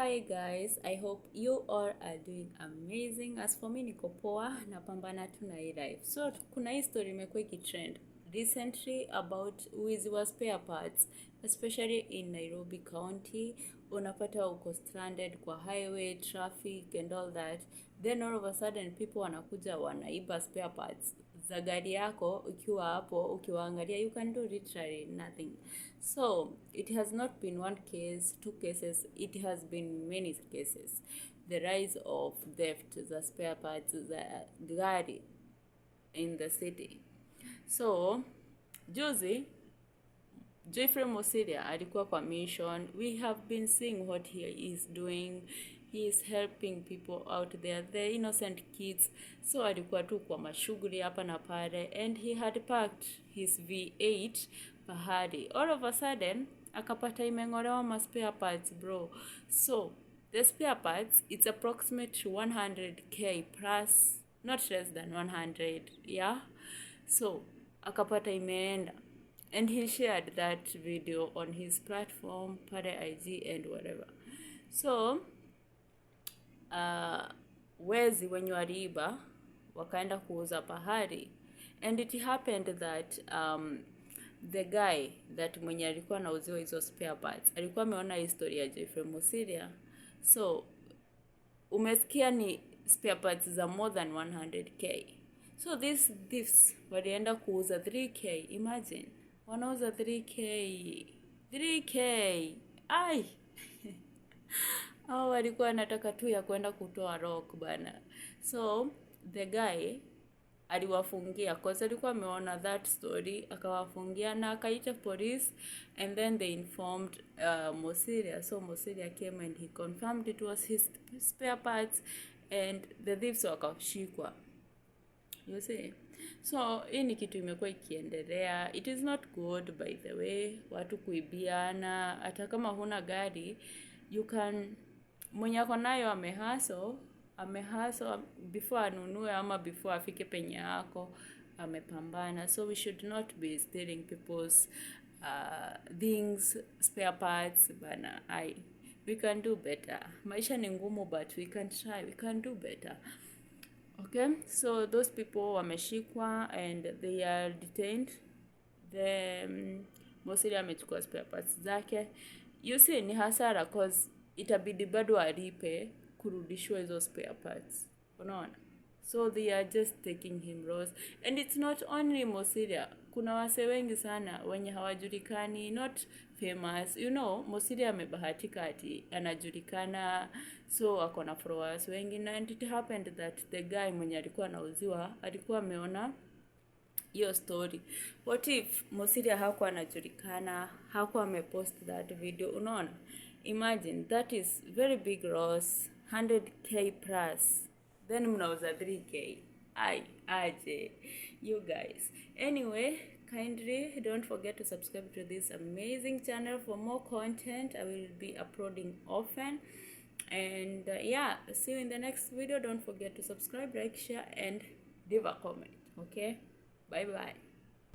Hi guys, I hope you all are doing amazing. As for me, niko poa, napambana tu na hii life. So kuna hii story imekuwa ikitrend recently about wizi wa spare parts, especially in Nairobi County. Unapata uko stranded kwa highway traffic and all that, then all of a sudden people wanakuja wanaiba spare parts za gari yako ukiwa hapo ukiwaangalia. You can do literally nothing. So it has not been one case, two cases, it has been many cases, the rise of theft za spare parts za gari in the city. So juzi Jeffrey Mosiria alikuwa kwa mission. We have been seeing what he is doing. He is helping people out there, the innocent kids. So alikuwa tu kwa mashughuli hapa na pale and he had parked his V8 pahali. All of a sudden akapata imeng'olewa ma spare parts, bro. So the spare parts, it's approximate to 100K plus, not less than 100, yeah. So akapata imeenda and he shared that video on his platform pale IG and whatever. So wezi wenye waliiba wakaenda kuuza pahali and it happened that the guy that mwenye alikuwa anauziwa hizo spare parts alikuwa ameona history ya Jeffrey Mosiria. So umesikia ni spare parts za more than 100K. So these thieves walienda kuuza 3K. Imagine wanauza 3K, 3K. Ai, hao walikuwa wanataka tu ya kwenda kutoa rock bana. So the guy aliwafungia 'cause alikuwa ameona that story, akawafungia na akaita police and then they informed Mosiria. So Mosiria came and he confirmed it was his spare parts and the thieves wakashikwa, you see. So hii ni kitu imekuwa ikiendelea. It is not good, by the way, watu kuibiana. Hata kama huna gari, you can, mwenye ako nayo amehustle, amehustle before anunue ama before afike penye yako, amepambana. So we should not be stealing people's things, spare parts bana. I We can do better. Maisha ni ngumu, but we can try, we can do better. Okay, so those people wameshikwa and they are detained. The Mosiria amechukua spare parts zake. You see, ni hasara 'cause itabidi bado alipe kurudishiwa hizo spare parts, unaona. So they are just taking him loss. And it's not only Mosiria, kuna wase wengi sana wenye hawajulikani, not famous. Mosiria amebahatika ati anajulikana, so ako na followers wengi, na and it happened that the guy mwenye alikuwa anauziwa alikuwa ameona hiyo story. What if Mosiria hakuwa anajulikana, hakuwa amepost that video, unaona? Imagine, that is very big loss, 100K plus, then mnauza 3K. Ai, aje you guys? Anyway, kindly don't forget to subscribe to this amazing channel for more content. I will be uploading often. And yeah, see you in the next video. Don't forget to subscribe, like, share and leave a comment. Okay, bye bye.